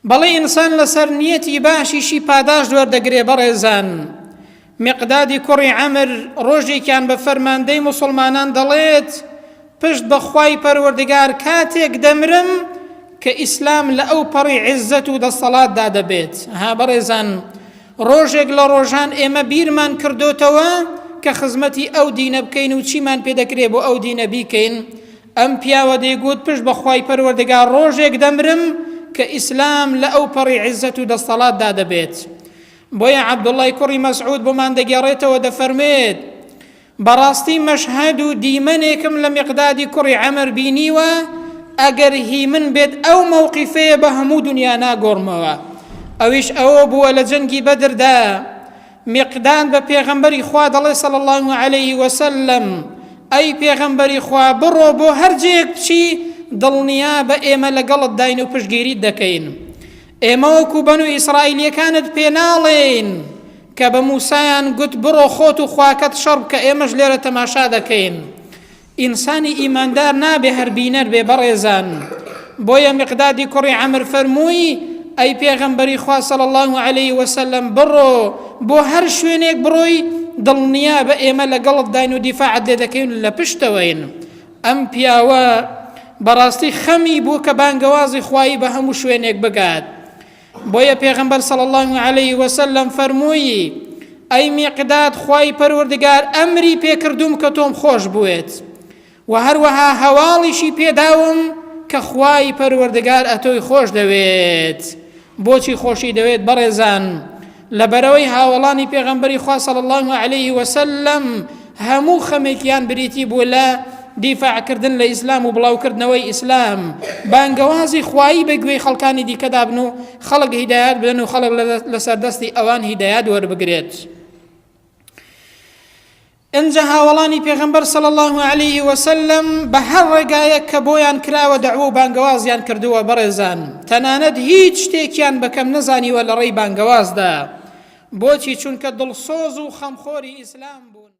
بەڵێ ئینسان لەسەر نیەتی باشیشی پاداشت وەردەگرێ بەڕێزان میقدادی کوڕی عەمر ڕۆژێکیان بە فەرماندەی موسڵمانان دەڵێت پشت بە خوای پەروەردگار کاتێک دەمرم کە ئیسلام لە ئەو پەڕی عیزەت و دەسەڵاتدا دەبێت ها بەڕێزان ڕۆژێک لە ڕۆژان ئێمە بیرمان کردۆتەوە کە خزمەتی ئەو دینە بکەین و چیمان پێ دەکرێ بۆ ئەو دینە بیکەین ئەم پیاوە دەیگوت پشت بە خوای پەروەردگار ڕۆژێک دەمرم کە ئیسلام لە ئەو پەڕی عیزەت و دەستەڵاتدا دەبێت بۆیە عەبدوڵای کوڕی مەسعود بۆمان دەگێڕێتەوە دەفەرمێت بەڕاستی مەشهەد و دیمەنێکم لە میقدادی کوڕی عەمر بینیوە ئەگەر هی من بێت ئەو مەوقیفەیە بە هەموو دنیا ناگۆڕمەوە ئەویش ئەوە بووە لە جەنگی بەدردا میقداد بە پێغەمبەری خوا دەڵێ صلی اللە علیه وسلم ئەی پێغەمبەری خوا بڕۆ بۆ هەر جێیەک بچی دڵنیا بە ئێمە لەگەڵت داین و پشتگیریت دەکەین ئێمە وەکو بەنو ئیسرائیلیەکانت پێ ناڵێین کە بە موسایان گوت بڕۆ خۆت و خواکەت شەڕ بکە ئێمەش لێرە تەماشا دەکەین ئینسانی ئیماندار نابێ هەر بینەر بێ بەڕێزان بۆیە میقدادی کوڕی عەمر فەرمووی ئەی پێغەمبەری خوا صلی الله علیه وسلم بڕۆ بۆ هەر شوێنێک بڕۆی دڵنیا بە ئێمە لەگەڵت داین و دیفاعت لێ دەکەین لە پشتەوەین ئەم پیاوە بەڕاستی خەمی بوو کە بانگەوازی خوایی بە هەموو شوێنێک بگات بۆیە پێغەمبەر صلی اللە علیه وسلم فەرمووی ئەی میقداد خوای پەروەردگار ئەمری پێکردووم کە تۆم خۆش بوێت و هەروەها هەواڵیشی پێداوم کە خوای پەروەردگار ئەتۆی خۆش دەوێت بۆچی خۆشی دەوێت بەڕێزان لەبەرئەوەی هاوەڵانی پێغەمبەری خوا صلی اللە علیه وسلم هەموو خەمێکیان بریتی بوو لە دیفاعکردن لە ئیسلام و بڵاوکردنەوەی ئیسلام بانگەوازی خوایی بە گوێی خەڵکانی دیکەدا بن و خەڵک هیدایەت بدەن و خەڵک لەسەر دەستی ئەوان هیدایەت وەربگرێت. ئنجا هاوەڵانی پێغەمبەر صلی اللە علیه وسلم بە هەر ڕێگایەک کە بۆیان کراوە دەعوە و بانگەوازیان کردووە بەڕێزان تەنانەت هیچ شتێکیان بەکەم نەزانیوە لە ڕێی بانگەوازدا بۆچی چونکە دڵسۆز و خەمخۆری ئیسلام بوون.